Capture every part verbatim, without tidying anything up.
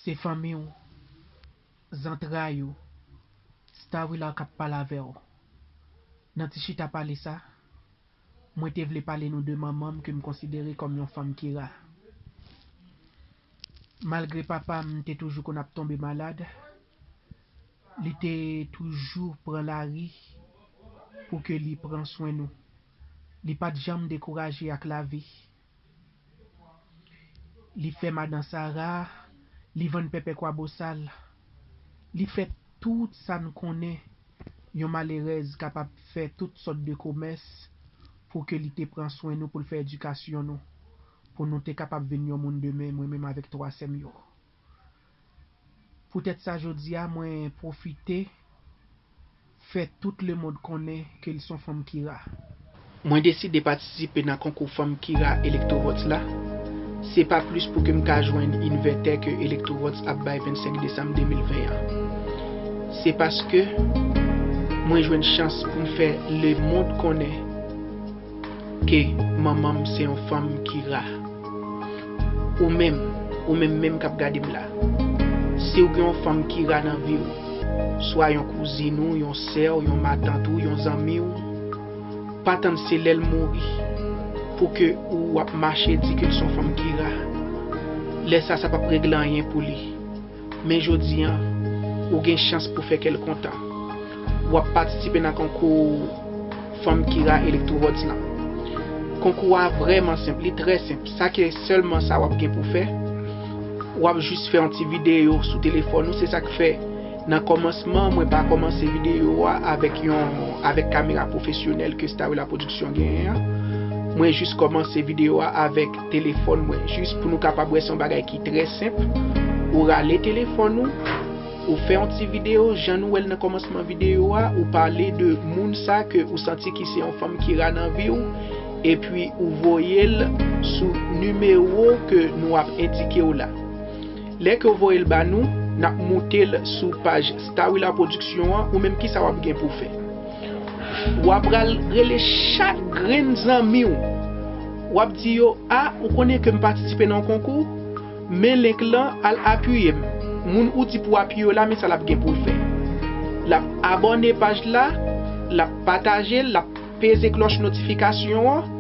Se fanmi w, zantray ou, Starwilla k ap pale avè w. Nan ti chita pale sa, mwen te vle pale nou de manman m ke m konsidere kòm yon fanm ki ra. Malgre papa m te toujou konn ap tonbe malad, li te toujou pran lari pou ke li pran swen nou. Li pa t janm dekouraje ak lavi. Li fè madan Sara, li vann pèpè Kwabosal. Li fè tout sa n konnen yon malerèz kapab fè, tout sòt de komès, pou ke li te pran swen nou, pou l fè edikasyon nou, pou nou te kapab vin yon moun demen, mwen menm avèk twa sè m yo. Poutèt sa, jodi a, mwen pwofite fè tout lemonn konnen ke l s on fanm ki ra. Mwen deside patisipe nan konkou Fanm ki ra Electrovotes la. Se pa plis pou ke m ka jwenn envètè ke Electrovotes ap bay vennsenk desanm de mil ven an. Se paske mwen jwenn chans pou m fè lemonn konnen ke manman m se yon fanm ki ra. Ou menm, ou menm menm k ap gade m la, si w gen yon fanm ki ra nan vi w, swa yon kouzin ou, yon sè w, yon matant ou, yon zanmi w, pa tann se lè l mouri pou ke ou ap mache di ke l s on fanm ki ra. Lè sa, sa p ap regle anyen pou li. Men jodi a, ou gen chans pou fè kè l kontan. W ap patisipe nan konkou Fanm ki ra Electrovotes lan. Konkou a vrèman senp, li trè senp. Sa ke sèlman sa w ap gen pou fè, w ap jis fè yon ti videyo sou telefòn ou. Se sa k fè nan kòmansman mwen pa kòmanse videyo a avèk yon, avèk kamera pwofesyonèl ke Starwilla Production genyen an. Mwen jis kòmanse videyo a avèk telefòn mwen, jis pou nou kapab wè se yon bagay ki trè senp. Ou rale telefòn ou, ou fè yon ti videyo, jan nou wè l nan kòmansman videyo a, ou pale de moun sa ke ou santi ki se yon fanm ki ra nan vi w, epi ou voye l sou nimewo ke nou ap endike w la. Lè ke w voye l ba nou, n ap moute l sou paj Starwilla Production an, ou menm kisa w ap gen pou w fè? W ap pral rele chak grenn zanmi w. W ap di yo, a, ou konnen ke m patisipe nan yon konkou? Men link lan, al apiye m. Moun ou di pou w apiye yo la, men sa l ap gen pou l fè. L ap abòne paj la, l ap pataje l, l ap peze klòch notifikasyon an,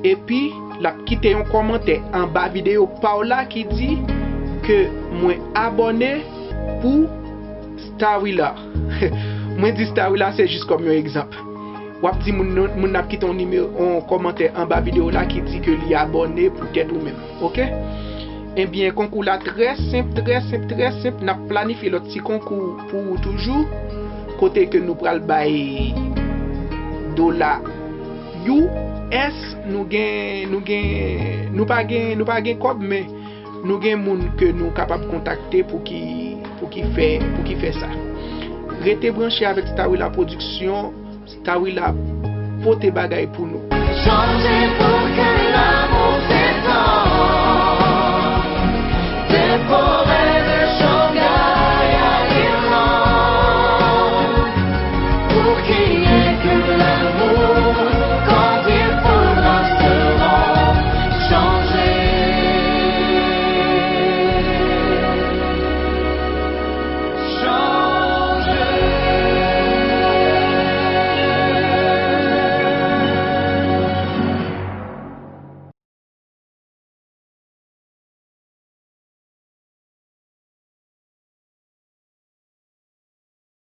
epi l ap kite yon kòmantè anba videyo pa w la ki di ke mwen abòne pou Starwilla. Mwen di Starwilla, se jis kòm yon egzanp. W ap di moun nan, moun nan ap kite yon nimewo, yon kòmantè anba videyo la ki di ke li abòne poutèt ou menm. Oke? Ebyen, konkou la trè senp, trè senp, trè senp. N ap planifye lòt ti konkou pou ou toujou. Kote ke nou pral bay dola U S, nou gen, nou gen, nou pa gen, nou pa gen kòb, men nou gen moun ke nou kapab kontakte pou ki, pou ki fè, pou ki fè sa. Rete branche avèk Starwilla Production, Starwilla pote bagay pou nou. Sonje pou ke la